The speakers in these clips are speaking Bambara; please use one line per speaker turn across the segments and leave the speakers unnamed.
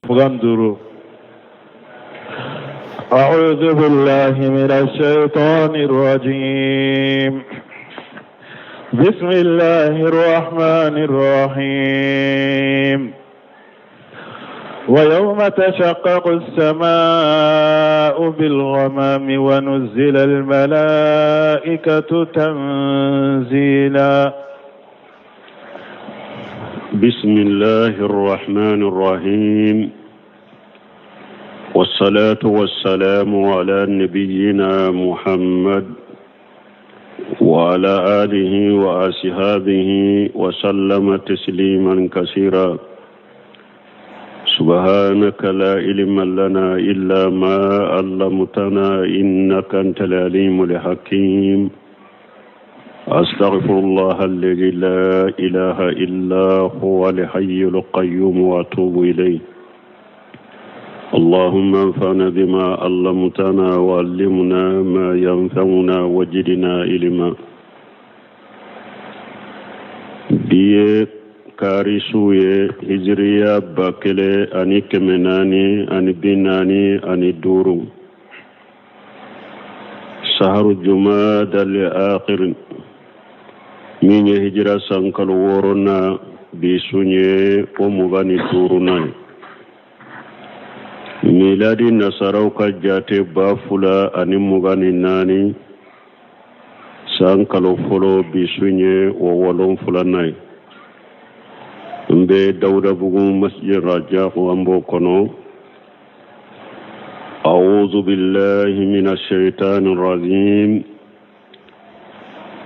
25. أعوذ بالله من الشيطان الرجيم. بسم الله الرحمن الرحيم. ويوم تشقق السماء بالغمام ونزل الملائكة تنزيلا.
بسم الله الرحمن الرحيم، والصلاة والسلام على نبينا محمد وعلى آله وأصحابه وسلم تسليما كثيرا. سبحانك لا علم لنا إلا ما علمتنا إنك أنت العليم الحكيم. أستغفر الله الذي لا إله إلا هو الحي القيوم وأتوب إليه. اللهم انفعنا بما علمتنا وعلمنا ما ينفعنا وزدنا علما. Bi ye kari su ye, hijiriya 1445, saharu jumada al-akhir, min ye hijira san kalo wɔɔrɔnan, bi sun ye o 25nan ye. Miladi nasaraw ka jate 2024, san kalo fɔlɔ, bi sun ye o wolonfilanan ye. N bɛ Dawudabugu Masjid Rajah, an b'o kɔnɔ. أعوذ بالله من الشيطان الرجيم.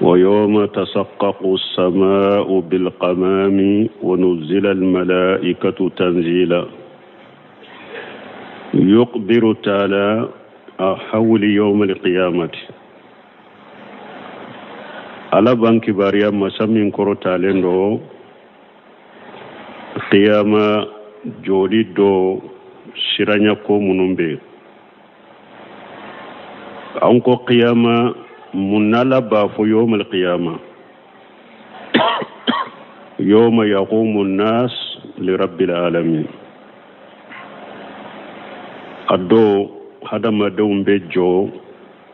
ويوم تشقق السماء بالغمام ونزل الملائكة تنزيلا. يخبر تعالى حول يوم القيامة. Ala b'an kibaruya, masa min kɔrɔtalen do, qiyama joli dɔ siranya ko minnu bɛ yen. An ko qiyama, mun n'Ala b'a fɔ yawm al-qiyama? Yawma yaqumu an-nas li rabbil alamin. A don hadamadenw bɛ jɔ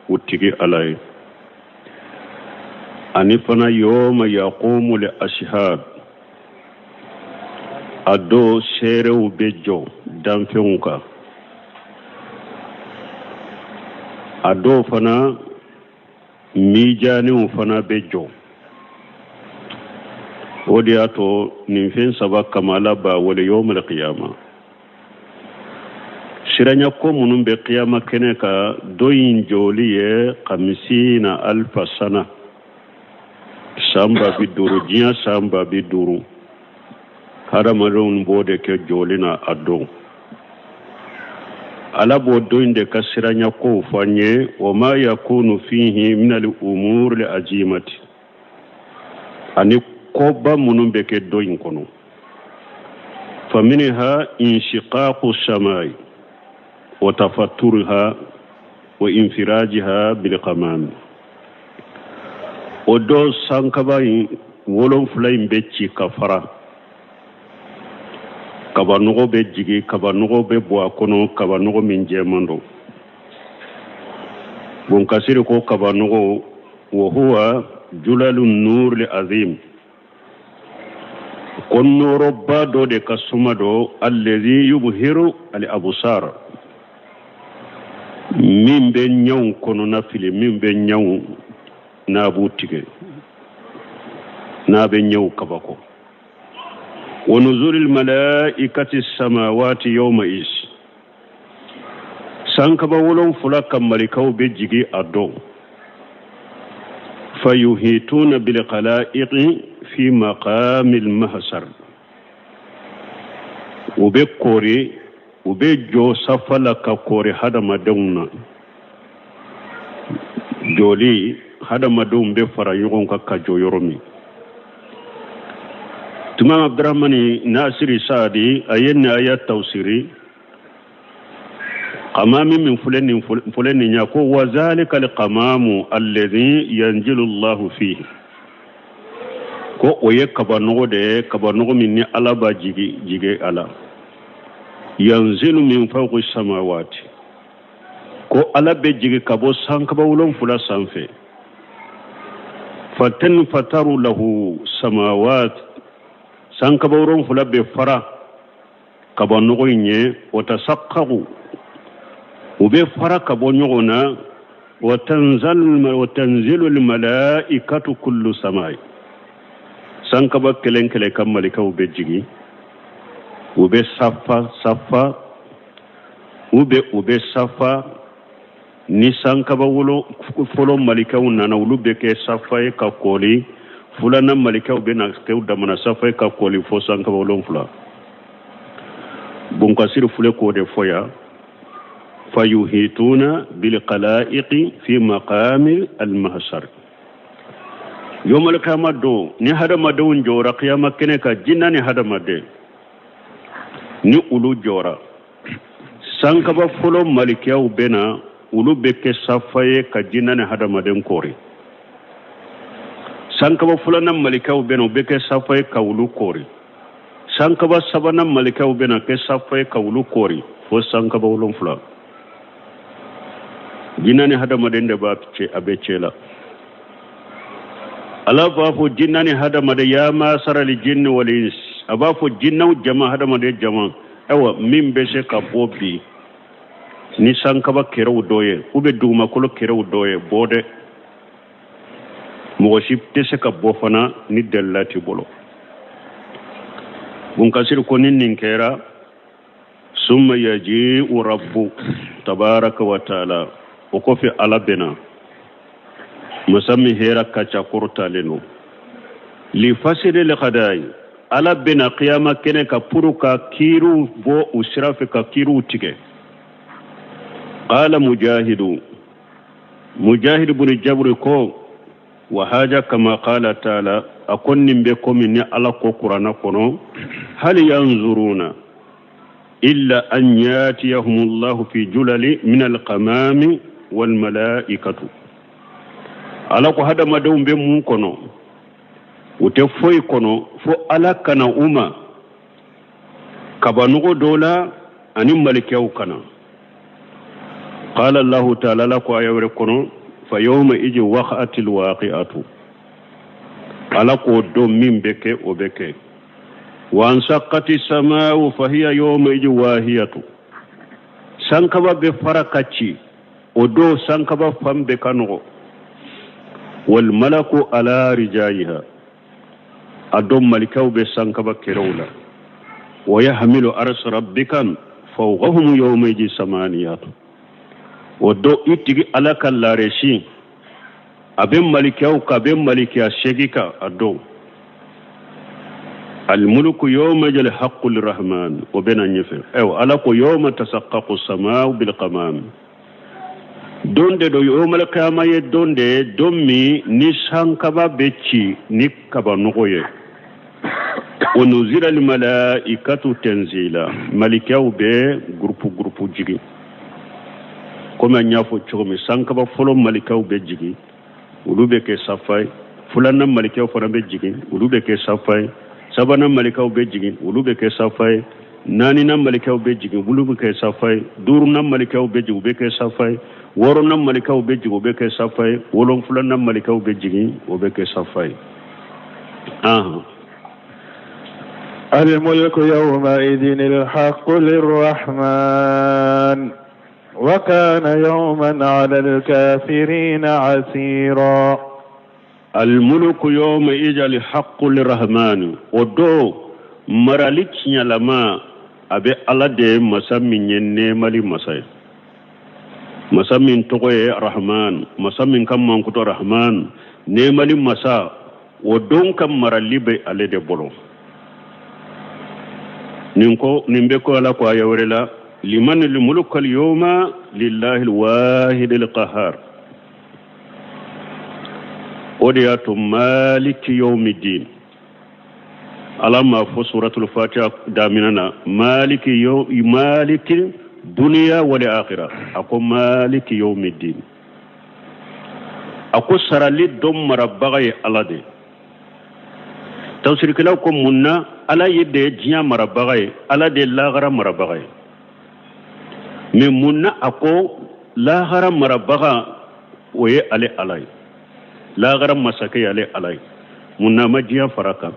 u tigi Ala ye. Ani fana yawma yaqumu li ashhad, a don seerew bɛ jɔ danfɛnw kan. A dɔw fana mijaniw fana bɛ jɔ. O de y'a to nin fɛn saba kama Ala b'a wele yawmal qiyama. Siranya ko minnu bɛ qiyama kɛnɛ kan, don in jɔli ye kamisina alfa sana, san 50000, diɲɛ san 50000, hadamadenw b'o de kɛ jɔli na a don. Ala b'o don in de ka siranya kow fɔ an ye. Wa ma yakunu fihi min al umur al azimati, ani koba minnu bɛ kɛ don in kɔnɔ. Faminha inshiqaqu samai wa tafatturuha wa infirajiha bil ghamam. O don sankaba in wolonfila in bɛ ci ka fara, kabanɔgɔ bɛ jigi, kabanɔgɔ bɛ bɔ a kɔnɔ, kabanɔgɔ min jɛman don. Bunkasiri ko kabanɔgɔ, wa huwa julalu nur li azim, ko nɔɔrɔba dɔ de ka suma dɔ, allazi yubhiru al absar, min bɛ ɲɛw kɔnɔna fili, min bɛ ɲɛw n'a b'u tigɛ, n'a bɛ ɲɛw kabako. Wa nuzulil malaikati samawati yawma is, sankaba wolonfila ka malikaw bɛ jigi a don. Fayuhituna bil khalaiqi fi maqamil mahsar, u bɛ koori, u bɛ jɔ safa la ka koori hadamadenw na. Jɔli hadamadenw bɛ fara ɲɔgɔn kan ka jɔ yɔrɔ min. Tuma Abdurahmani Nasiri Saadi, a ye nin aya tawsiri qamami min filɛ nin ya, ko wa zalika alqamamu alladhi yanzilu Allahu fihi, ko o ye kabanɔgɔ de ye, kabanɔgɔ min ni Ala b'a jigi a la. Yanzilu min fawqi samawati, ko Ala bɛ jigin ka bɔ sankaba wolonfila sanfɛ. Fatanfataru lahu samawat, sankaba wolonfila bɛ fara ka bɔ ɲɔgɔn ɲɛ. Wa tasaqqaqu, u bɛ fara ka bɔ ɲɔgɔn na. Wa tanzilu almalaikatu kullu samai, sankaba kelen kelen ka malikaw bɛ jigin, u bɛ safa safa, u bɛ safa. Ni sankaba wolo fɔlɔ malikaw nana, olu bɛ kɛ safa ye ka kɔli. Filanan malikaw bɛ na kɛ u damana safa ye ka kɔli, fo sankaba wolonfila. Bunkasiri filɛ k'o de fɔ yan. Fayuhituna bilkalaiqi fi maqami almahsar. Yomal kiyama don, ni hadamadenw jɔra kiyama kɛnɛ kan, jinna ni hadamaden, ni olu jɔra, sankaba fɔlɔ malikiyaw bɛ na, olu bɛ kɛ safa ye ka jinna ni hadamaden kɔri. Sankaba filanan malikaw bɛ na, u bɛ kɛ safa ye ka olu kɔri. Sankaba sabanan malikaw bɛ na kɛ safa ye ka olu kɔri, fo sankaba wolonfila. Jinna ni hadamaden de b'a cɛ, a bɛ cɛ la. Ala b'a fɔ jinna ni hadamaden: ya masara li jinni wal ins. A b'a fɔ jinnaw jama, hadamaden jama, ayiwa, min bɛ se ka bɔ bi ni sankaba kɛrɛw dɔ ye, u bɛ dugumakolo kɛrɛw dɔ ye, bɔ dɛ. Mɔgɔ si tɛ se ka bɔ fana ni dalila t'i bolo. Bunkasiri ko ni nin kɛra, summa yaji'u rabbu tabaraka wa taala, o kɔfɛ Ala bɛna, masa min hɛra ka ca, kɔrɔtalen don, li fasili lkadayi. Ala bɛna kiyama kɛnɛ ka pour ka kiiriw bɔ u sira fɛ, ka kiiriw tigɛ. Qala Mujahidu, Mujahid buni Jaburi ko: wa haja kama qala taala. A ko nin bɛ komi ni Ala ko Kuranna kɔnɔ: hal yanzuruna illa an yatiyahum Allahu fi julali min alqamami walmalaikatu. Ala ko hadamadenw bɛ mun kɔnɔ? U tɛ foyi kɔnɔ fo Ala kana u ma kabanɔgɔ dɔ la ani malikɛw kana. Qala Allahu taala, Ala ko aya wɛrɛ kɔnɔ: fa yawma iji waqa'atil waqi'atu. Ala k'o don, min bɛ kɛ, o bɛ kɛ. Wa ansaqati sama'u fa hiya yawma iji wahiyatu. Sankaba bɛ fara ka ci, o don sankaba fan bɛɛ ka nɔgɔ. Wal malaku ala rijayiha, a don malikaw bɛ sankaba kɛrɛw la. Wa yahmilu arsa rabbika fawqahum yawma iji samaniyatu. O don, i tigi Ala ka laresi, a bɛ malikaw kan, a bɛ malikiya seegi kan a don. Almuluku yawma jal haqqu lirahman, o bɛ na ɲɛfɛ. Ayiwa, Ala ko: yawma tasaqqaqu samau bilqamam. Don de don, yawmal qiyama ye don de ye, don min ni sankaba bɛ ci ni kabanɔgɔ ye. Wa nuzila almalaikatu tanzila, malikaw bɛ gurupu gurupu jigin. Komi an y'a fɔ cogo min, sankaba fɔlɔ malikaw bɛ jigin, olu bɛ kɛ safa ye. Filanan malikaw fana bɛ jigin, olu bɛ kɛ safa ye. Sabanan malikaw bɛ jigin, olu bɛ kɛ safa ye. Naaninan malikaw bɛ jigin, olu bɛ kɛ safa ye. Duurunan malikaw bɛ jigin, u bɛ kɛ safa ye. Wɔɔrɔnan malikaw bɛ jigin, u bɛ kɛ safa ye. Wolonfilanan malikaw bɛ jigin, o bɛ kɛ safa ye. Ahan.
الملك يومئذ الحق للرحمن وكان يوما على الكافرين عسيرا.
الملك يومئذ الحق للرحمن. O don, marali tiɲɛlama a bɛ Ala de ye, masa min ye nɛɛmali masa ye, masa min tɔgɔ ye Rahman, masa min ka mankutɔ Rahman, nɛɛmali masa. O don ka marali bɛ ale de bolo. Nin ko nin bɛ ko Ala ko aya wɛrɛ la: liman almulku alyawma lillahi alwahid alqahar. O de y'a to maliki yawmiddin, Ala m'a fɔ suratul Fatiha daminɛ na maliki yo maliki duniya wal akhirah, a ko maliki yawmiddin. A ko sarali don marabaga ye Ala de. Tafsirikɛlaw ko mun na Ala ye de ye diɲɛ marabaga ye, Ala de ye lahara marabaga ye? Mais mun na a ko lahara marabaga o ye ale Ala ye, lahara masakɛ ye ale Ala ye, mun na a ma diɲɛ fara kan?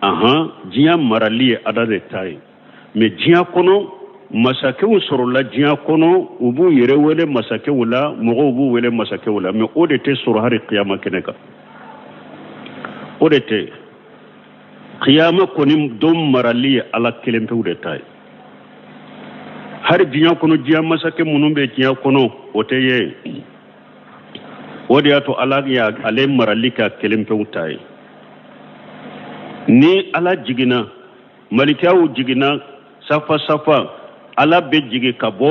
Ahan, diɲɛ marali ye Ala de ta ye, mais diɲɛ kɔnɔ masakɛw sɔrɔla diɲɛ kɔnɔ, u b'u yɛrɛ wele masakɛw la, mɔgɔw b'u wele masakɛw la, mais o de tɛ sɔrɔ hali kiyama kɛnɛ kan, o de tɛ. Kiyama kɔni don marali ye Ala kelen pewu de ta ye. Hali diɲɛ kɔnɔ, diɲɛ masakɛ minnu bɛ diɲɛ kɔnɔ, o tɛ ye. O de y'a to Ala y'ale marali k'a kelen pewu ta ye. Ni Ala jiginna, malikiyaw jiginna safa safa, Ala bɛ jigin ka bɔ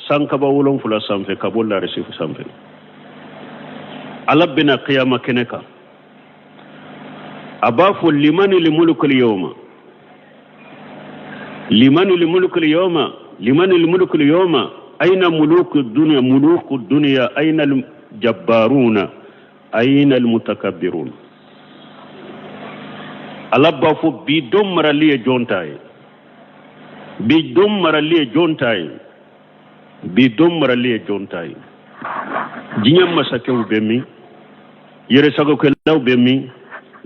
sankaba 7 sanfɛ, ka bɔ larisi sanfɛ. Ala bɛna kiyama kɛnɛ kan, a b'a fɔ limani limulukul yawma, limani limulukul yawma, limani limulukul yawma, aina muluku dunya, muluku dunya, aina jabbaruna, aina almutakabbirun. Ala b'a fɔ bi don marali ye jɔn ta ye, bi don marali ye jɔn ta ye, bi don marali ye jɔn ta ye. Diɲɛ masakɛw bɛ min? Yɛrɛsagokɛlaw bɛ min?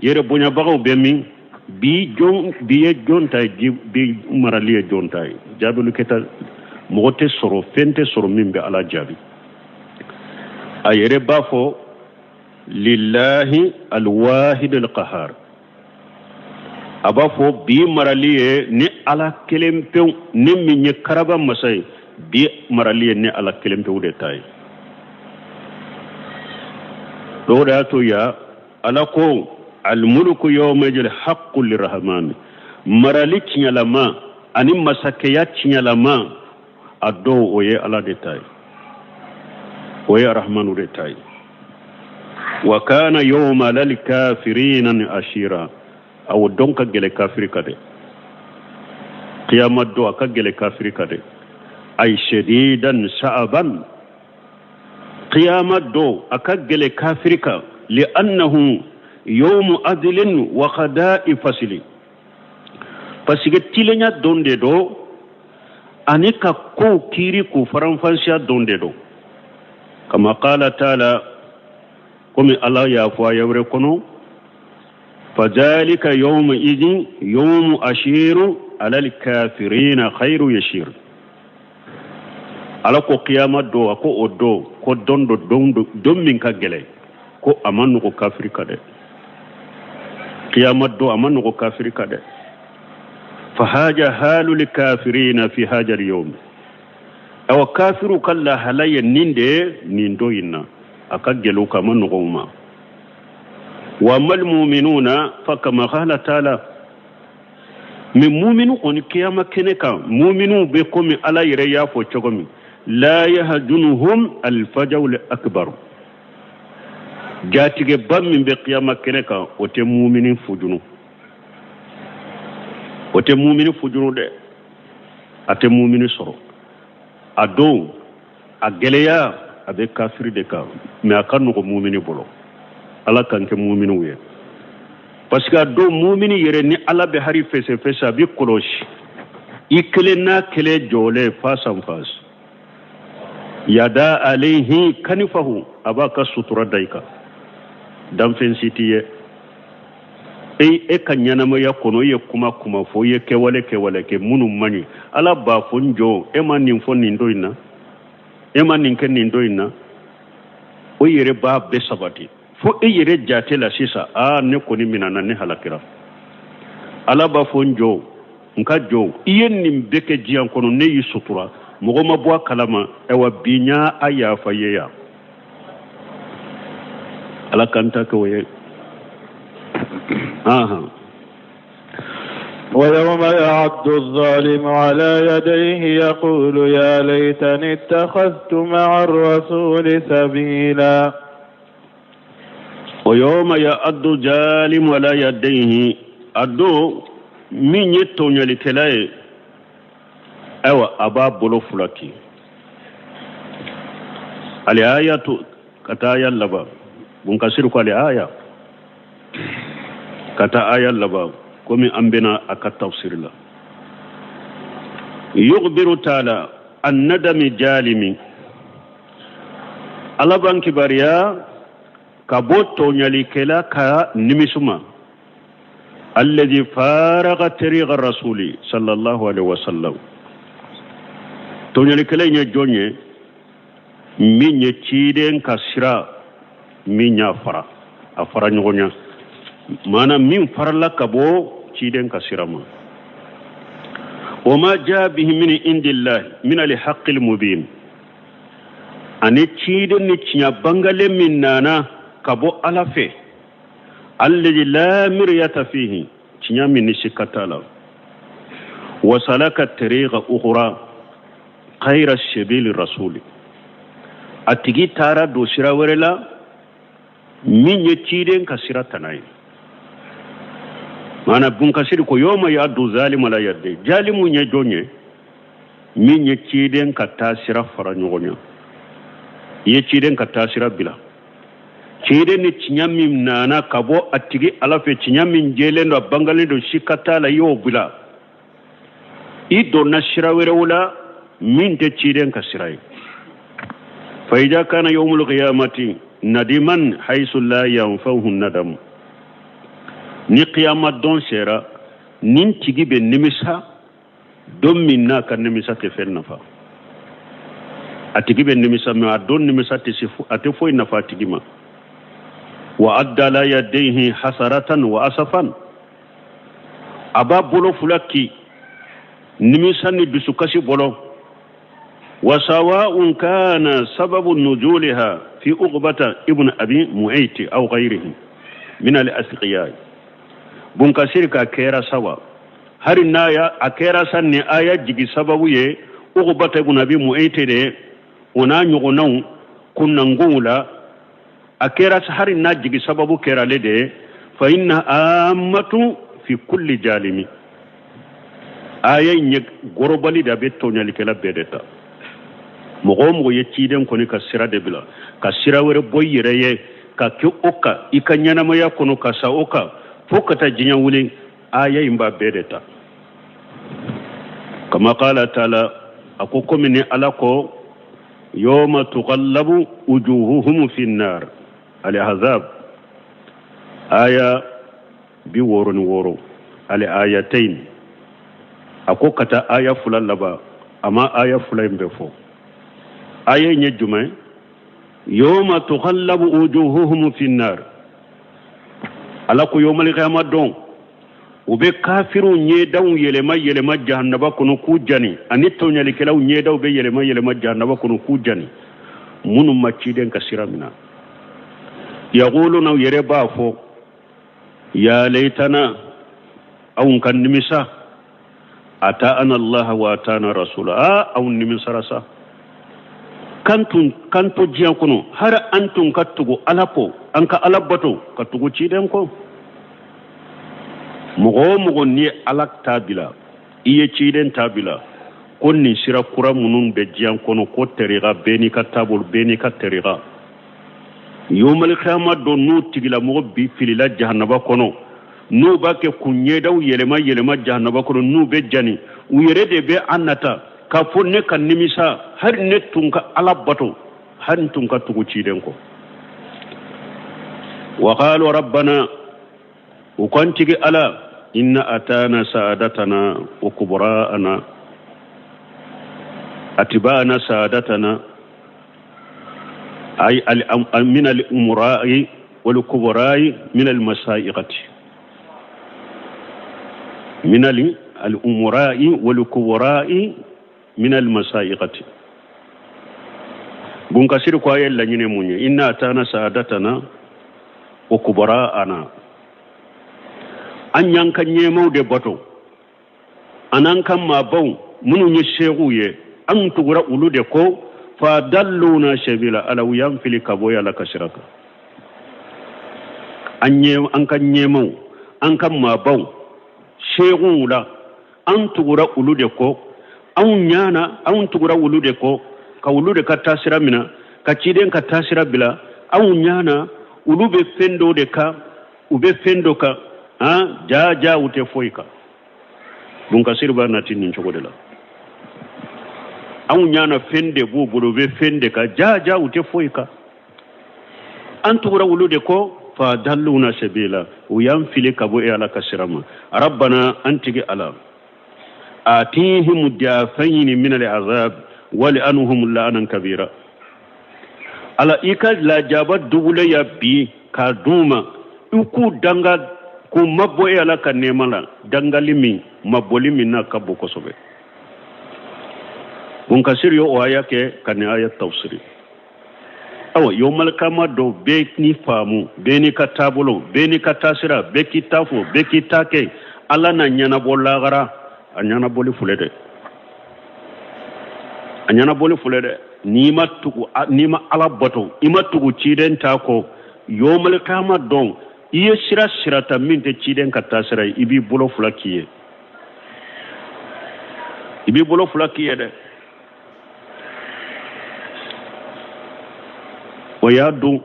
Yɛrɛ bonyabagaw bɛ min? Bi jɔn, bi ye jɔn ta ye, bi marali ye jɔn ta ye? Jaabili kɛta mɔgɔ tɛ sɔrɔ, fɛn tɛ sɔrɔ min bɛ Ala jaabi. A yɛrɛ b'a fɔ lillahi alwahid alqahar, a b'a fɔ bi marali ye ni Ala kelen pewu, ni min ye karaba masa ye, bi marali ye ni Ala kelen pewu de ta ye. O de y'a to ya Ala ko almuluku yawma haqqu lirrahman, marali tiɲɛlama ani masakɛya tiɲɛlama, a dɔw o ye Ala de ta ye, o ye Arahmanu de ta ye. Wa kana yawma lil kafirina ashira, awo don ka gɛlɛ kafiri ka dɛ, kiyama don a ka gɛlɛ kafiri ka dɛ. Ay shadidan sa'aban, kiyama don a ka gɛlɛ kafiri kan, li annahu yawmu adlin wa qada'i fasli, parce que tilenya don de don ani ka kow kiiri k'u faranfasiya don de don. Kama qala taala, komi Ala y'a fɔ aya wɛrɛ kɔnɔ, fadhalika yawma idin yawmu ashiru ala alkafirina khairu yashir. Ala ko kiyama don, a ko o don ko don do, don min ka gɛlɛn, ko a ma nɔgɔ kafiri ka dɛ. Kiyama don a ma nɔgɔ kafiri ka dɛ. Fahaja halul kafirina fi haja al-yawm, awa kafiru ka lahala ye nin de nin don in na, a ka gɛlɛn u kan, a ma nɔgɔ u ma. Wa mal mu'minuna fa kama qala ta'ala, mais muminu kɔni kiyama kɛnɛ kan, muminu bɛ komi Ala yɛrɛ y'a fɔ cogo min, la yahjunuhum alfajaw akbar, jatigɛba min bɛ kiyama kɛnɛ kan, o tɛ mumini fujunu, o tɛ mumini fujunu dɛ, a tɛ mumini sɔrɔ. A don a gɛlɛya a bɛ kafiri de kan, mais a ka nɔgɔ mumini bolo. Ala k'an kɛ muminiw ye, parce que a don mumini yɛrɛ ni Ala bɛ hari fɛsɛfɛsɛ, a bɛ kɔlɔsi i kelen n'a kelen jɔlen face en face, yada alayhi kanifahu, a b'a ka sutura da i kan, danfɛn si t'i ye. E ka ɲɛnamaya kɔnɔ, i ye kuma kuma fɔ, i ye kɛwale kɛwale kɛ minnu man ɲi, Ala b'a fɔ n jɔ, e ma nin fɔ nin don in na, e ma nin kɛ nin don in na. O yɛrɛ b'a bɛɛ sabati fo e yɛrɛ jate la sisan, aa ne kɔni minɛna, ne halakira. Ala b'a fɔ n jɔ, n ka jɔ, i ye nin bɛɛ kɛ diɲɛ kɔnɔ, ne y'i sutura, mɔgɔ ma bɔ a kalama, ayiwa bi n y'a yafa ye yan. Ala k'an ta kɛ o ye. Ahan.
ويوم يعض الظالم على يديه يقول يا ليتني اتخذت مع الرسول سبيلا.
ويوم يعض الظالم على يديه, a don min ye tɔɲɔlikɛla ye, ayiwa a b'a bolo fila ci. Al-ayatu, ka taa aya laban, Bunkasiru ko ale aya ka taa aya laban, komi an bɛna a ka tafsiri la. Yukhbiru taala, An nadami jalimi, Ala b'an kibaruya ka bɔ tɔɲalikɛla ka nimisu ma, alladhi faraga tariqa rasuli sallallahu alaihi wasallam. Tɔɲalikɛla in ye jɔn ye? Min ye ciden ka sira min y'a fara, a fara ɲɔgɔn ɲa, maana min farala ka bɔ ciden ka sira ma. Wa ma jaa bihi min indillahi min alhaqqil mubin, ani ciden ni tiɲɛ bangalen min nana ka bɔ Ala fɛ, alladhi la miryata fihi, tiɲɛ min ni sikka t'a la. Wa salaka tariqa ukhra khayra sabili rasuli, a tigi taara don sira wɛrɛ la min ye ciden ka sira tana ye. Maana Bunkasiri ko yoma ya'addu zalimu ala yadayhi, jalimu ye jɔn ye? Min ye ciden ka taa sira fara ɲɔgɔn ɲa, i ye ciden ka taa sira bila, ciden ni tiɲɛ min nana ka bɔ a tigi Ala fɛ, tiɲɛ min jɛlen don, a bangalen don, sika t'a la, i y'o bila, i donna sira wɛrɛw la min tɛ ciden ka sira ye. Fa ida kana yawmul qiyamati nadiman haythu la yanfa'uhu nadamu, ni qiyama don sera, nin tigi bɛ nimisa don min n'a ka nimisa tɛ fɛn nafa. A tigi bɛ nimisa, mais a don nimisa tɛ se, a tɛ foyi nafa a tigi ma. Wa adda ala yadayhi hasaratan wa asafan, a b'a bolo fila ki nimisa ni dusukasi bolo. Wa sawa'un kana sababu nuzuliha fi uqbata ibn abi mu'ayti aw ghayrihi min al asqiya. Bunkasiri ka kɛra sawa, hari n'a ya a kɛra sa ni aya jigi sababu ye uqbata ibn abi mu'ayti de, o n'a ɲɔgɔnnaw kunnangow la, a kɛra hari n'a jigi sababu kɛra ale de ye. Fa inna ammatu fi kulli jalimi, aya in ye gorobali de, a bɛ tɔɲalikɛla bɛɛ de ta. Mɔgɔ o mɔgɔ ye ciden kɔni ka sira de bila ka sira wɛrɛ bɔ i yɛrɛ ye ka kɛ o kan i ka ɲɛnamaya kɔnɔ, ka sa o kan fo ka taa diɲɛ wuli, aya in b'a bɛɛ de ta. Kama qala taala, a ko komi ni Ala ko yawma tuqallabu wujuhuhum fi nnar, al-ahzab aya 66, al-ayatain, a ko ka taa aya fila laban, a ma aya fila in bɛɛ fɔ. Aya in ye jumɛn? Yawma tuqallabu wujuhuhum fi nnar, Ala ko yawmal qiyama don u bɛ kafiriw ɲɛdaw yɛlɛma yɛlɛma jahanaba kɔnɔ k'u jani, ani tɔɲalikɛlaw ɲɛdaw bɛ yɛlɛma yɛlɛma jahanaba kɔnɔ k'u jani, minnu ma ciden ka sira minɛ. Yaquluna, u yɛrɛ b'a fɔ, ya laytana, anw ka nimisa, ata'ana Allah wa ata'ana rasula, a anw nimisara sa, kan tun kan to diɲɛ kɔnɔ, hari an tun ka tugu Ala kɔ, an ka Ala bato ka tugu ciden kɔ. Mɔgɔ o mɔgɔ n'i ye Ala ta bila, i ye ciden ta bila, ko nin sira kura minnu bɛ diɲɛ kɔnɔ, ko tariqa, bɛɛ n'i ka taabolo, bɛɛ n'i ka tariqa, yawmal qiyama don n'u tigilamɔgɔ bi filila jahanaba kɔnɔ, n'u b'a kɛ k'u ɲɛdaw yɛlɛma yɛlɛma jahanaba kɔnɔ, n'u bɛ jani, u yɛrɛ de bɛ an nata k'a fɔ ne ka nimisa, hali ne tun ka Ala bato, hali n tun ka tugu ciden kɔ. Wa qalu rabbana, u ko an tigi Ala, inna atana saadatana wa kubra'ana atiba'ana saadatana ay min al umra'i wal kubra'i min al masa'iqati min al umra'i wal kubra'i min al masa'iqati. Bunkasiri ko a ye laɲini mun ye? Inna atana saadatana wa kubra'ana, an y'an ka ɲɛmaw de bato, an'an ka maabaw minnu ye seekuw ye, an tugura olu de kɔ, fa dalluna sabila, Ala u y'an fili ka bɔ Ala ka sira kan. An ɲɛ, an ka ɲɛmaw, an ka maabaw seekuw la, an tugura olu de kɔ, anw ɲana, anw tugura olu de kɔ, ka olu de ka taasira minɛ, ka ciden ka taasira bila, anw ɲana, olu bɛ fɛn dɔ de kan, u bɛ fɛn dɔ kan, han ja ja u tɛ foyi kan. Bunkasiri b'a nati nin cogo de la. Anw ɲa na fɛn de b'u bolo, u bɛ fɛn de kan, jaa jaa u tɛ foyi kan. An tugura olu de kɔ, fa adalluna sabila, u y'an fili ka bɔ e Ala ka sira ma. Rabbana, an tigi Ala, atihim diyafayini min al-azab wal anhum la'anan kabira. Ala, i ka lajaba duguleya bi k'a d'u ma, i k'u danga k'u mabɔ e Ala ka nɛɛma la, dangali min mabɔli min n'a ka bon kosɛbɛ. Bun Kasir ye o aya kɛ ka nin aya tafsiri. Awa, yomalikama don, bɛɛ n'i faamu, bɛɛ n'i ka taabolo, bɛɛ n'i ka taasira, bɛɛ k'i ta fɔ, bɛɛ k'i ta kɛ. Ala na ɲɛnabɔ lagara, a ɲɛnabɔli filɛ dɛ, a ɲɛnabɔli filɛ dɛ. N'i ma tugu, n'i ma Ala bato, i ma tugu ciden ta kɔ, yomalikama don, i ye sira sira ta min tɛ ciden ka taasira ye, i b'i bolo fila k'i ye, i b'i bolo fila k'i ye dɛ. O y'a dun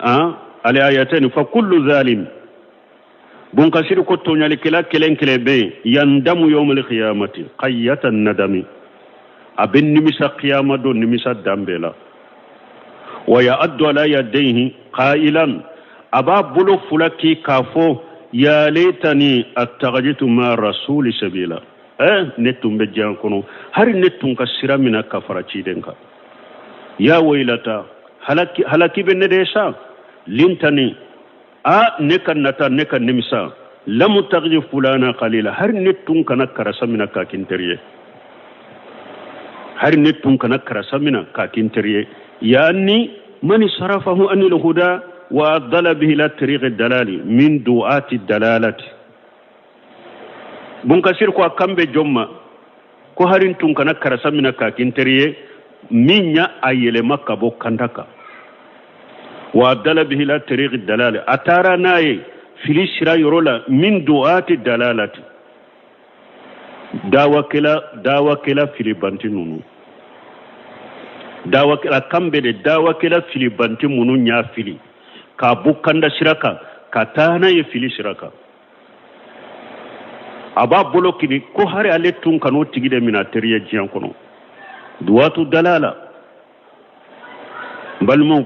an al-ayatani fa kullu zalim. Bun Kasiri ko tɔɲalikɛla kelen kelen bɛ yen, yandamu yawmal qiyamati qayyatan nadami, a bɛ nimisa kiyama don nimisa dan bɛɛ la. Wa ya'addu ala yadayhi qailan, a b'a bolo fila k'i k'a fɔ ya laitani attakhadhtu ma rasuli sabila. Ne tun bɛ diɲɛ kɔnɔ, hari ne tun ka sira minɛ ka fara ciden kan. Ya waylata, halaki, halaki bɛ ne de sa. Lintani, a ne ka nata, ne ka nimisa. Lam attakhidh fulana khalila, hari ne tun kana karasa minɛ k'a kɛ n teri ye, hari ne tun kana karasa minɛ k'a kɛ n teri ye. Yani man sarafahu anil huda wa adala bihi ila tariqi dalali min du'ati dalalati. Bun Kasir ko a kan bɛ jɔn ma ko hari n tun kana karasa minɛ k'a kɛ n teri ye, min y'a a yɛlɛma ka bɔ kanda kan. Wa adala bihi ila tariqi dalali, a taara n'a ye fili sira yɔrɔ la, min du'ati dalalati, dawakɛla, dawakɛla filibanti ninnu, dawakɛla kan bɛ de, dawakɛla filibanti minnu y'a fili k'a bɔ kanda sira kan ka taa n'a ye fili sira kan. A b'a bolo kini ko hari ale tun kan'o tigi de minɛ a teri ye diɲɛ kɔnɔ. Duwatu dalala, n balimaw,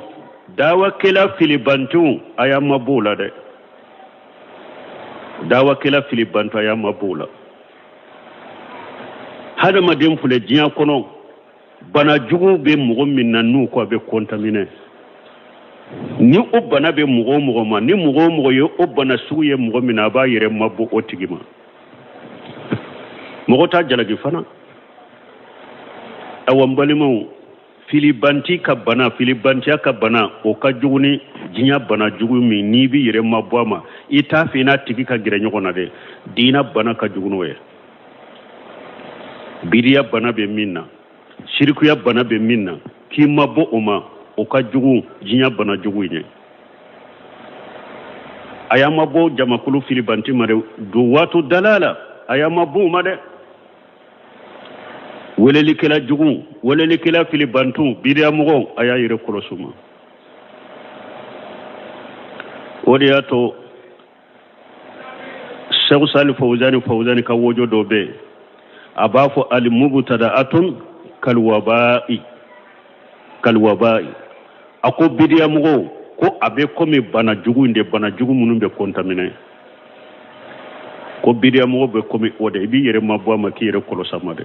dawakɛla filibantiw, a y'a mabɔ o la dɛ. Dawakɛla filibantu, a y'a mabɔ o la. Hadamaden filɛ diɲɛ kɔnɔ, bana jugu bɛ mɔgɔ min na, n'u ko a bɛ kɔntamine, ni o bana bɛ mɔgɔ o mɔgɔ ma, ni mɔgɔ o mɔgɔ ye o bana sugu ye mɔgɔ min na, a b'a yɛrɛ mabɔ o tigi ma. Mɔgɔ t'a jalaki fana. Awa, n balimaw, filibanti ka bana, filibantiya ka bana, o ka jugu ni diɲɛ bana jugu min n'i b'i yɛrɛ mabɔ a ma, i t'a fɛ i n'a tigi ka gɛrɛ ɲɔgɔn na dɛ. Diinɛ bana ka jugu n'o ye. Bidiya bana bɛ min na, sirikuya bana bɛ min na, k'i mabɔ o ma, o ka jugu diɲɛ bana jugu in ye. A y'a mabɔ jamakulu filibanti ma dɛ, duwatu dalala, a y'a mabɔ o ma dɛ. Welelikɛla jugu, welelikɛla filibantu, bidiyamɔgɔw, a y'a yɛrɛ kɔlɔsi u ma. O de y'a to Sɛku Sali Fawuzani Fawuzani ka wojo dɔ bɛ yen, a b'a fɔ alimubutada'atun kalwaba'i, kalwaba'i. A ko bidiyamɔgɔw ko a bɛ komi bana jugu in de, bana jugu minnu bɛ kɔntamine, ko bidiyamɔgɔ bɛ komi o de, i b'i yɛrɛ mabɔ a ma, k'i yɛrɛ kɔlɔsi a ma dɛ.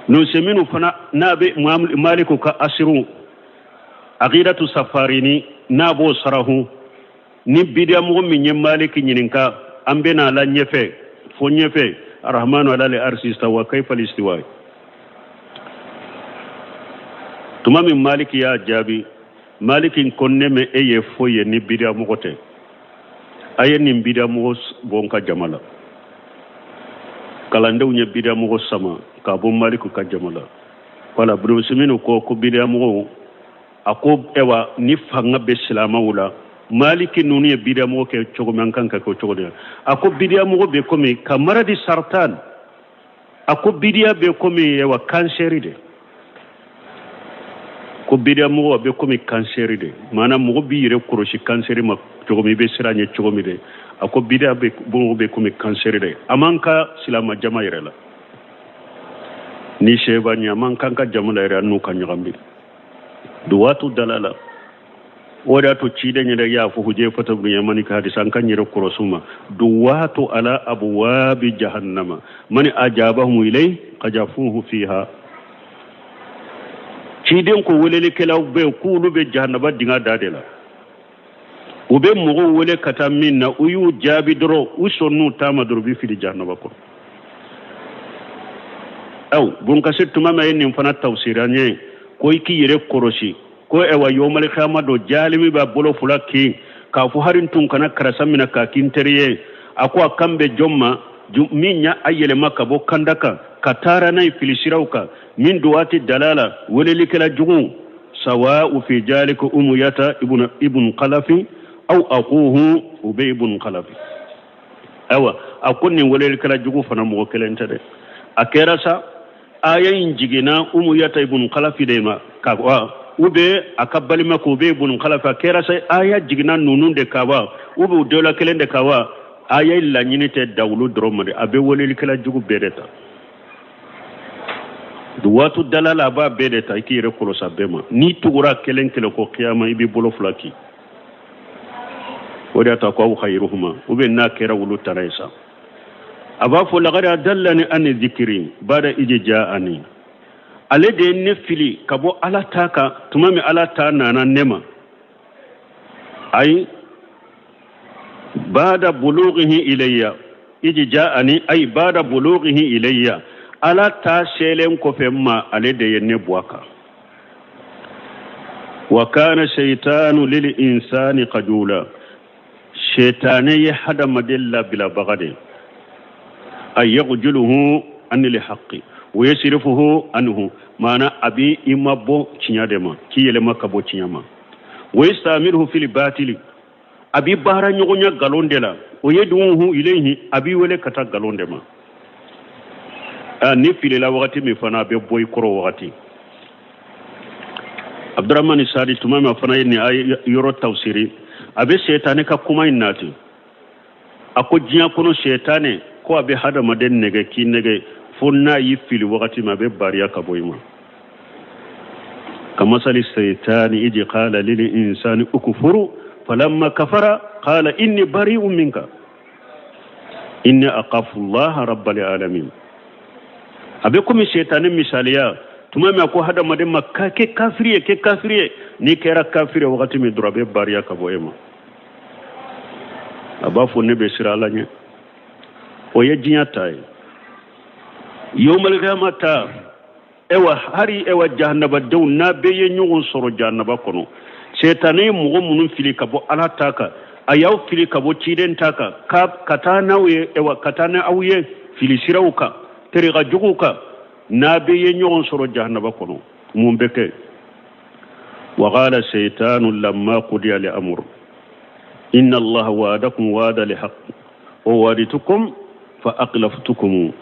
Nusɛminu fana n'a bɛ Maliku ka asiru aqidatu safarini n'a b'o sarahu, ni bidiyamɔgɔ min ye Maliki ɲininka, an bɛna a la ɲɛfɛ, fo ɲɛfɛ, arahmanu alal arsi istawa kayfa listiwa. Tuma min Maliki y'a jaabi, Maliki ko ne ma e ye foyi ye ni bidiyamɔgɔ tɛ, a ye nin bidiyamɔgɔ bɔ n ka jama la. Kalandenw ye bidiyamɔgɔ sama k'a bɔ Maliki ka jama la. Wala Ibn Usaymin ko bidiyamɔgɔw, a ko ɛwa, ni fanga bɛ silamɛw la, Maliki ninnu ye bidiyamɔgɔ kɛ cogo min, an kan ka kɛ o cogo de la. A ko bidiyamɔgɔ bɛ komi ka maradi sartan, a ko bidiya bɛ komi ɛwa kansɛri de, ko bidiyamɔgɔ bɛ komi kansɛri de, maana mɔgɔ b'i yɛrɛ kɔlɔsi kansɛri ma cogo min, i bɛ siran ɲɛ cogo min de, a ko bidiya bɛ mɔgɔ bɛ komi kansɛri de, a man ka silama jama yɛrɛ la. Ni seba ɲɛ a man kan ka jama la yɛrɛ an n'u ka ɲagami duwatu dalala. O de y'a to ciden yɛrɛ y'a fɔ Hujefata bin Yamani ka hadisa an k'an yɛrɛ kɔlɔsi u ma duwatu ala abuwabi jahannama mani ajabahum ilay kajafuhu fiha. Ciden ko welelikɛlaw bɛ yen k'olu bɛ jahanaba dinga da de la. U bɛ mɔgɔw wele ka taa min na, u y'u jaabi dɔrɔn, u sɔnn'u ta ma dɔrɔn, u bɛ fili jahanaba kɔnɔ. Aw Bunkasir tuma min a ye nin fana tafsiri an ye ko i k'i yɛrɛ kɔlɔsi ko ɛwa yomali kiyama don jalimi b'a bolo fila kin k'a fɔ hari n tun kana karisa minɛ k'a kɛ n teri ye. A ko a kan bɛ jɔn ma? Min y'a yɛlɛma ka bɔ kanda kan ka taara n'a ye fili siraw kan min duwati dalala welelikɛla jugu sawa'u fi jalika umuyata ibn khalafi aw akuhu ubay ibn khalafi. Ayiwa a ko nin welelikɛla jugu fana mɔgɔ kelen tɛ dɛ. A kɛra sa aya in jiginna umuyata ibn khalafi de ma ka wa u bɛ a ka balima ko ubay ibn khalafi. A kɛra sa aya jiginna ninnu de kan wa u bɛ u dɔ la kelen de kan wa aya in laɲini tɛ dawulu dɔrɔn ma dɛ, a bɛ welelikɛla jugu bɛɛ de ta. Duwatu dalala a b'a bɛɛ de ta, i k'i yɛrɛ kɔlɔsi a bɛɛ ma. N'i tugura kelen kelen kɔ kiyama i b'i bolo fila kin. O de y'a to a ko aw khayruhuma u bɛ n'a kɛra wulu tana ye sa. A b'a fɔ laqad adallani ani zikiri bada iji ja'ani, ale de ye ne fili ka bɔ Ala ta kan tuma min Ala ta nana ne ma. Ayi bada bulughihi ilayya iji ja'ani ay bada bulughihi ilayya, Ala ta selen kɔfɛ n ma ale de ye ne bɔ a kan. Wa kana shaytanu lil insani qajula, shaytane ye hadamaden labilabaga de ye. Ay yaghjuluhu anil haqqi wa yasrifuhu anhu, maana a b'i i mabɔ tiɲɛ de ma, k'i yɛlɛma ka bɔ tiɲɛ ma. Wa yastamiruhu fil batili, a b'i baara ɲɔgɔnya nkalon de la. O yad'uhu ilayhi, a b'i wele ka taa nkalon de ma. Ni filila wagati min fana a bɛ bɔ i kɔrɔ wagati. Abdurahmani Sadi tuma min a fana ye nin yɔrɔ tafsiri, a bɛ sɛtanɛ ka kuma in nati. A ko diɲɛ kɔnɔ sɛtanɛ ko a bɛ hadamaden nɛgɛ k'i nɛgɛ fo n'a y'i fili wagati min a bɛ bariya ka bɔ i ma. Kamasali sɛtani iji qala lil insani ukfuru falamma kafara qala inni bari'un minka inni akhafu allaha rabbal alamin. A bɛ komi sɛtanɛ misaliya tuma min a ko hadamaden ma ka kɛ kafiri ye, kɛ kafiri ye. N'i kɛra kafiri ye wagati min dɔrɔn a bɛ bariya ka bɔ e ma. A b'a fɔ ne bɛ siran Ala ɲɛ. O ye diɲɛ ta ye. Yawmal qiyama ta, ewa hari ewa jahannabadenw n'a bɛɛ ye ɲɔgɔn sɔrɔ jahannaba kɔnɔ, sɛtanɛ ye mɔgɔ minnu fili ka bɔ Ala ta kan, a y'aw fili ka bɔ ciden ta kan, ka taa n'aw ye, ewa ka taa n'aw ye fili siraw kan, terika juguw kan, n'a bɛɛ ye ɲɔgɔn sɔrɔ jahannaba kɔnɔ, mun bɛ kɛ? Wa qala shaytanu lamma qudiya al-amr inna allaha wa'adakum wa'da al-haqq wa wa'adtukum fa akhlaftukum.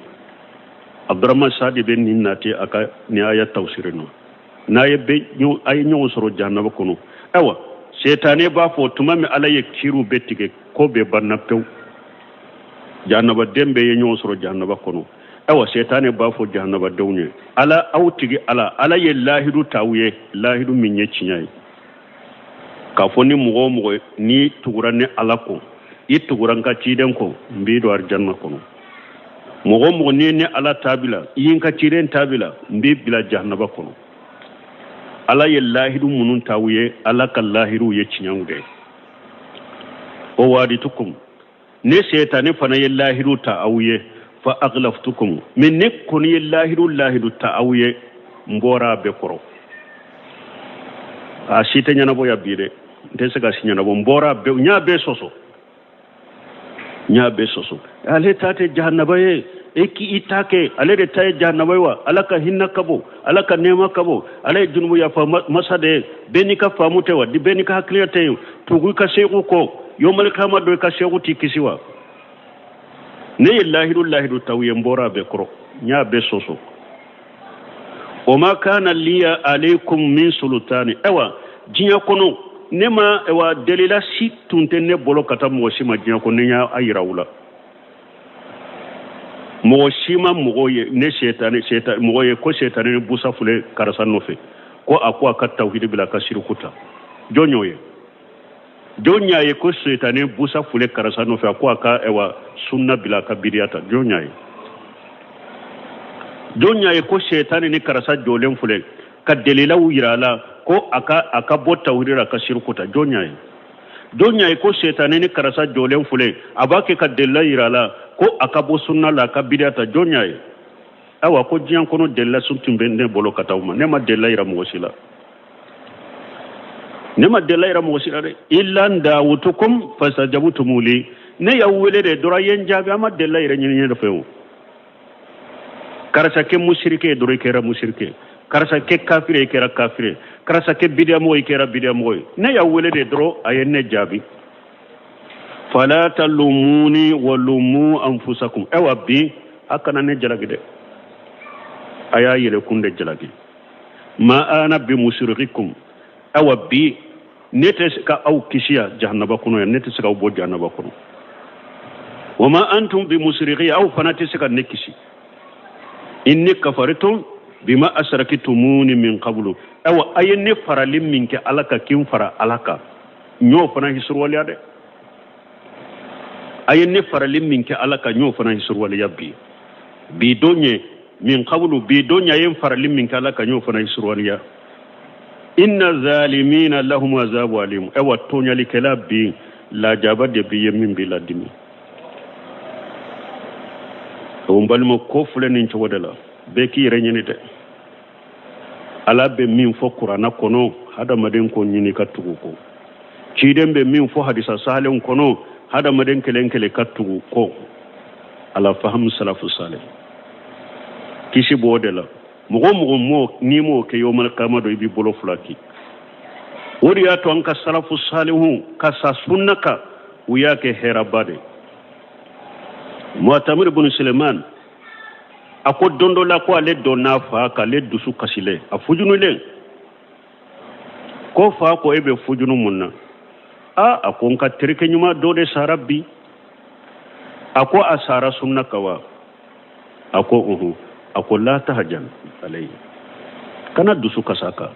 Abdurahman Sadi bɛ nin nati a ka nin aya tafsiri nɔ. N'a ye bɛ a ye ɲɔgɔn sɔrɔ jahannaba kɔnɔ, ayiwa sɛtanɛ b'a fɔ tuma min Ala ye kiriw bɛɛ tigɛ, ko bɛɛ banna pewu, jahannabaden bɛɛ ye ɲɔgɔn sɔrɔ jahannaba kɔnɔ. Ayiwa sɛtanɛ b'a fɔ jahannabadenw ye, Ala aw tigi Ala, Ala ye lahidu ta aw ye, lahidu min ye tiɲɛ ye, k'a fɔ ni mɔgɔ o mɔgɔ n'i tugura ne Ala kɔ, i tugura n ka ciden kɔ, n b'i don arijanna kɔnɔ. Mɔgɔ o mɔgɔ n'i ye ne Ala ta bila, i ye n ka ciden ta bila, n b'i bila jahannaba kɔnɔ. Ala ye lahidu minnu ta aw ye, Ala ka lahiduw ye tiɲɛw de ye. O wa'adtukum, ne sɛtanɛ fana ye lahidu ta aw ye, fa akhlaftukum, mais ne kɔni ye lahidu ta aw ye, n bɔra a bɛɛ kɔrɔ. A si tɛ ɲɛnabɔ ya bi dɛ, n tɛ se ka si ɲɛnabɔ, n bɔra a bɛɛ, n y'a bɛɛ sɔsɔ, n y'a bɛɛ sɔsɔ. Ale ta tɛ jahannaba ye, e k'i ta kɛ, ale de ta ye jahannaba ye wa? Ala ka hinɛ ka bon, Ala ka nɛɛma ka bon, Ala ye junubu yafa masa de ye. Bɛɛ n'i ka faamu tɛ wa? Bɛɛ n'i ka hakilina tɛ yen. Tugu i ka seku kɔ, yomali kama don i ka seku t'i kisi wa? Ne ye lahidu t'aw ye, n bɔra a bɛɛ kɔrɔ, n y'a bɛɛ sɔsɔ. O ma kana liya aleikum min sultani, ayiwa diɲɛ kɔnɔ ne ma, ayiwa delila si tun tɛ ne bolo ka taa mɔgɔ si ma diɲɛ kɔnɔ, ne y'a yira u la. N Mɔgɔ si ma mɔgɔ ye ne setani setani mɔgɔ ye ko setani ni busa fule karisa nɔfɛ ko a ko a ka tawhidi bila ka siriku ta. Jɔn y'o ye? Jɔn y'a ye ko setani busa fule karisa nɔfɛ a ko a ka ɛwa sunna bila a ka bidiya ta? Jɔn y'a ye? Jɔn y'a ye ko setani ni karisa jɔlen fule ka delilaw yira a la ko a ka bɔ tawhidi la ka siriku ta? Jɔn y'a ye? Jɔn y'a ye ko setani ni karisa jɔlen fule a b'a kɛ ka delila yira a la ko a ka bɔ sunna la a ka bidiya ta? Jɔn y'a ye? Ayiwa, ko diɲɛ kɔnɔ delila sun tun bɛ ne bolo ka taa u ma, ne ma delila yira mɔgɔ si la, ne ma delila yira mɔgɔ si la dɛ. Illa an dawutukum fastajabutum li, ne y'aw wele de dɔrɔn, a ye n jaabi, a ma delila yɛrɛ ɲini ne fɛ o. Karisa kɛ musirike ye dɔrɔn, i kɛra musirike ye. Karisa kɛ kafiri ye, i kɛra kafiri ye. Karisa kɛ bidiyamɔgɔ ye, i kɛra bidiyamɔgɔ ye. Ne y'aw wele de dɔrɔn, a ye ne jaabi. Fala talumuni walumu anfusakum. Ayiwa, bi a kana ne jalaki dɛ, a y'a yɛrɛkun de jalaki. Ma ana bi musirikikum. Ayiwa, bi ne tɛ se ka aw kisi yan jahanaba kɔnɔ yan, ne tɛ se k'aw bɔ jahanaba kɔnɔ. Wa ma antum bi musiriki, aw fana tɛ se ka ne kisi. Inni kafaritum bima asrakitumuni min qablu. Ayiwa, a ye ne farali min kɛ Ala kan, k'i fara Ala kan, n y'o fana hisuruwaleya dɛ. A ye ne farali min kɛ Ala kan, n y'o fana hisuruwaleya bi. Bi don ye min qablu, bi don ye a ye n farali min kɛ Ala kan, n y'o fana hisuruwaleya. Inna zalimina lahum azabu alim. Ayiwa, tɔɲalikɛla bi lajaba de bi ye min b'i ladimi. O n balima, ko filɛ nin cogo de la, bɛɛ k'i yɛrɛ ɲini dɛ. Ala bɛ min fɔ kuranna kɔnɔ, hadamaden ko ɲini ka tugu kɔ. Ciden bɛ min fɔ hadisa sahalenw kɔnɔ, hadamaden kelen kelen ka tugu kɔ. Ala fahamu salafu salih, kisi b'o de la. Mɔgɔ mɔgɔ mɔ n'i m'o kɛ, yawmal kiyama don i b'i bolo fila ki. O de y'a to an ka salafu salihu ka sa sunna kan, u y'a kɛ hɛrɛba de. Mu'tamir ibn Suleiman a ko don dɔ la ko ale donna fa k'ale dusu kasilen, a fujunulen. Ko fa ko e bɛ fujunu mun na? A a ko n ka terikɛ ɲuman dɔ de sara bi. A ko a sara sunna kan wa? A ko unhun. A ko la tahjan alayhi, kana dusu kasa kan,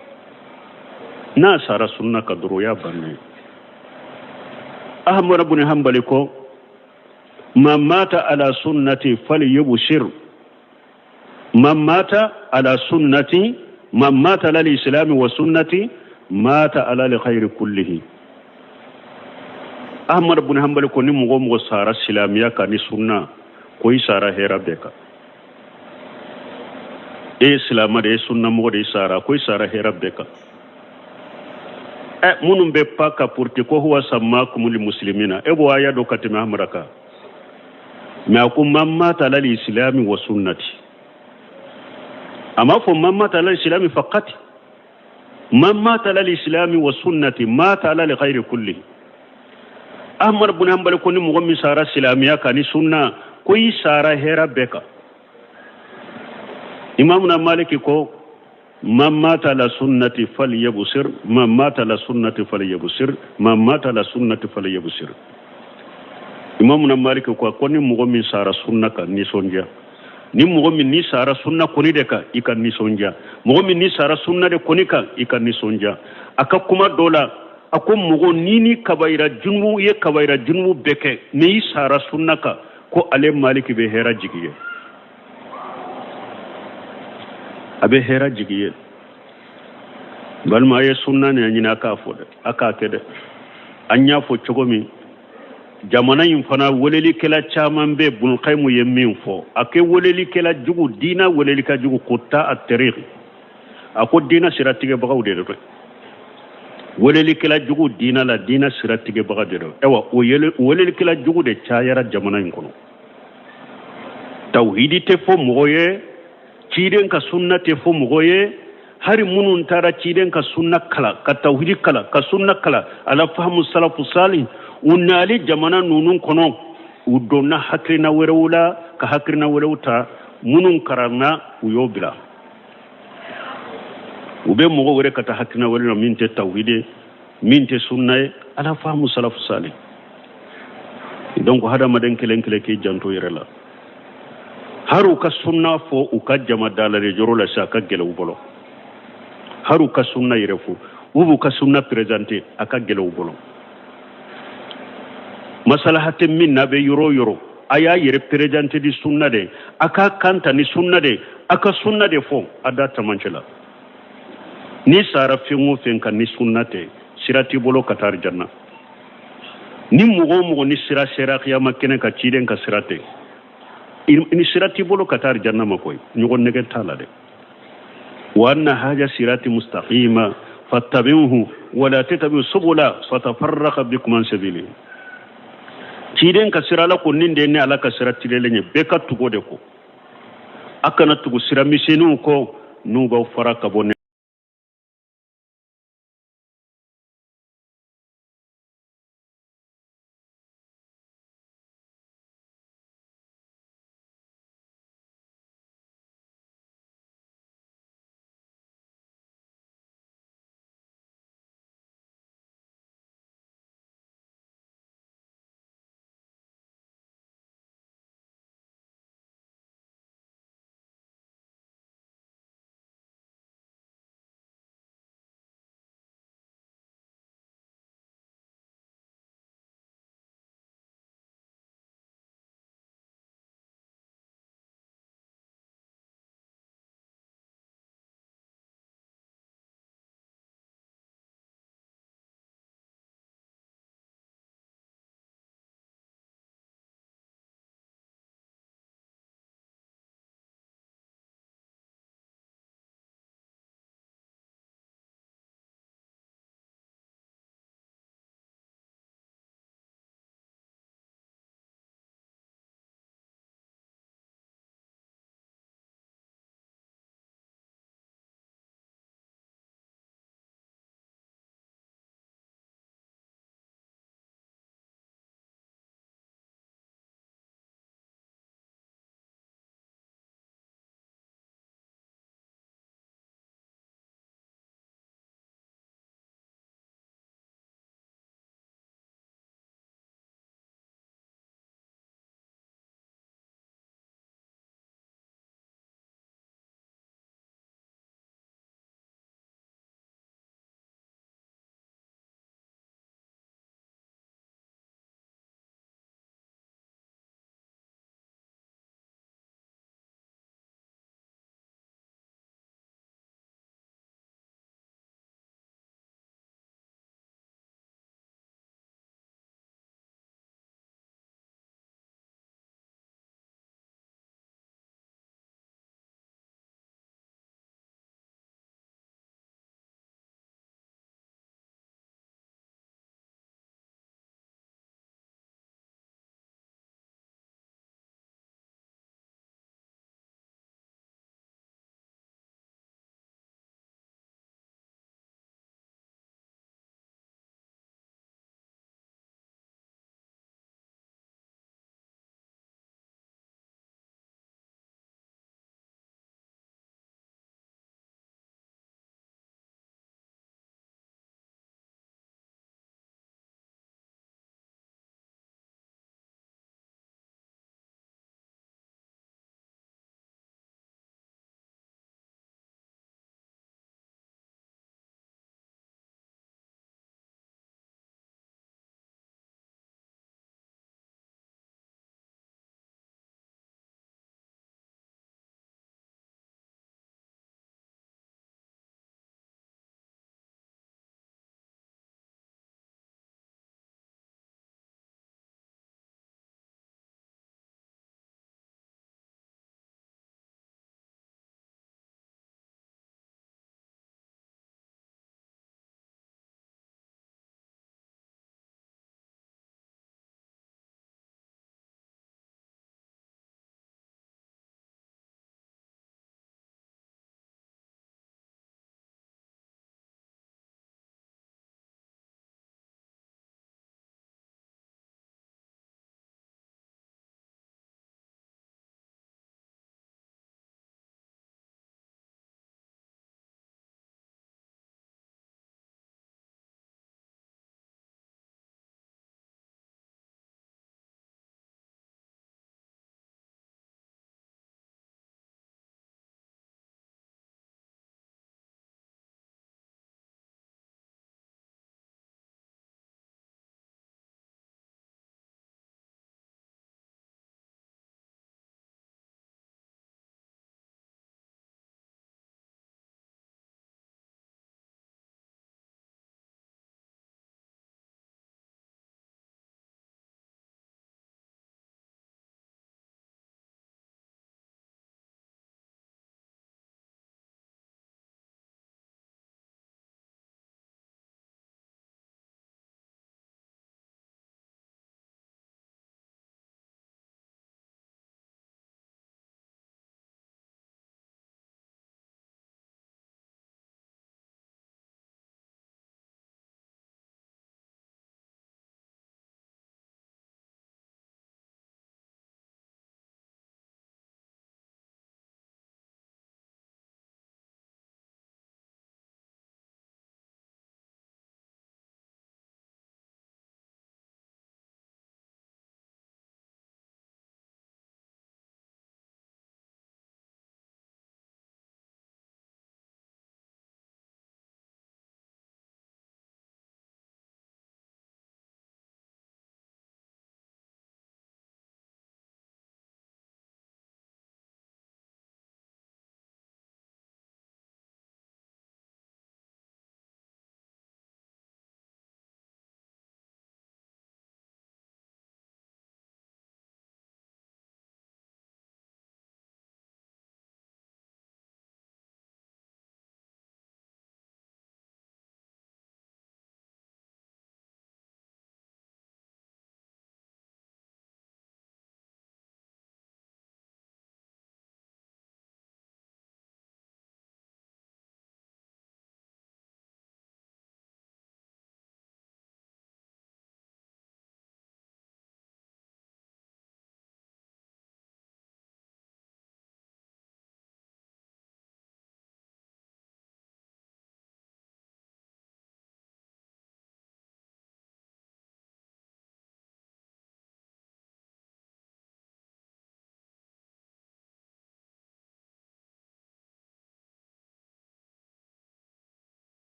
n'a sara sunna kan dɔrɔn, o y'a bannen ye. Ahmad ibn Hanbali ko man mata ala sunnati falyubshir, man mata ala sunnati, man mata ala al-islami wa sunnati mata ala al-khayri kullihi. Ahmad ibn Hanbali ko ni mɔgɔ mɔgɔ sara silamɛya kan ni sunna, ko i sara hɛrɛ bɛɛ kan. E ye silamɛ de ye, sunna mɔgɔ de, i sara ko i sara hɛrɛ bɛɛ kan. Ɛ, minnu bɛ pa ka puruti ko huwa sammakumul muslimina, e b'o aya dɔn ka tɛmɛ Ahmada kan. Mɛ a ko man mata ala al-islami wa sunnati, a m'a fɔ man mata ala al-islami faqat, man mata ala al-islami wa sunnati mata ala al-khayri kulli. Ahmad ibn Hanbali ko ni mɔgɔ min sara silamɛya kan ni sunna, ko i sara hɛrɛ bɛɛ kan. Imamuna Maliki ko man mata ala sunnati falyabsir, man mata ala sunnati falyabsir, man mata ala sunnati falyabsir. Imamuna Maliki ko ni mɔgɔ min sara sunna kan, nisɔndiya. Ni mɔgɔ min ni sara sunna kɔni de kan, i ka nisɔndiya. Mɔgɔ min ni sara sunna de kɔni kan, i ka nisɔndiya. A ka kuma dɔ la, a ko mɔgɔ ni kabayira junubu ye, kabayira junubu bɛɛ kɛ, ni i sara sunna kan, ko ale Maliki bɛ hɛrɛ jigi ye, a bɛ hɛrɛ jigi ye. Balima, a ye sunna nin ɲini, a k'a fɔ dɛ, a k'a kɛ dɛ. An y'a fɔ cogo min, jamana in fana welelikɛla caman bɛ. Bulkayimu ye min fɔ, a kɛ welelikɛla jugu, diina welelikɛla jugu, ko ta a tɛri, a ko diina sira tigɛbagaw de don. Welelikɛla jugu diina la, diina sira tigɛbaga de don. Ayiwa, o welelikɛla jugu de cayara jamana in kɔnɔ. Tawhidi tɛ fɔ mɔgɔ ye, ciden ka sunna tɛ fɔ mɔgɔ ye. Hari minnu taara ciden ka sunna kalan, ka tawhidi kalan, ka sunna kalan ala fahamu salafu salih, u nali jamana ninnu kɔnɔ, u donna hakilina wɛrɛw la, ka hakilina wɛrɛw ta. Minnu karanna, u y'o bila, u bɛ mɔgɔ wɛrɛ ka taa hakilina wɛrɛ la min tɛ tawhidi, min tɛ sunna ye ala fahamu salafu salih. Donc hadamaden kelen kelen k'i janto yɛrɛ la. Hari u ka sunna fɔ u ka jama dalajɛyɔrɔ la sisan, a ka gɛlɛn u bolo. Hari u ka sunna yɛrɛ fɔ, u b'u ka sunna présenter, a ka gɛlɛn u bolo. Masalaha tɛ min na bɛ yɔrɔ o yɔrɔ, a y'a yɛrɛ présenter ni sunna de, a k'a kan ta ni sunna de, a ka sunna de fɔ a da camancɛ la. N'i sara fɛn o fɛn kan ni sunna tɛ, sira t'i bolo ka taa arijanna. Ni mɔgɔ o mɔgɔ ni sira sera kiyama kɛnɛ kan, ciden ka sira tɛ, ni sira t'i bolo ka taa arijanna ma koyi. Ɲɔgɔn nɛgɛn t'a la dɛ. Wa anna haza sirati mustaqima fattabi'uhu wala tattabi'u subula fatafarraqa bikum an sabili. Ciden ka sira, ala ko nin de ye ne ala ka sira tilenlen ye, bɛɛ ka tugu o de kɔ. A kana tugu sira misɛnninw kɔ n'u b'aw fara ka bɔ ne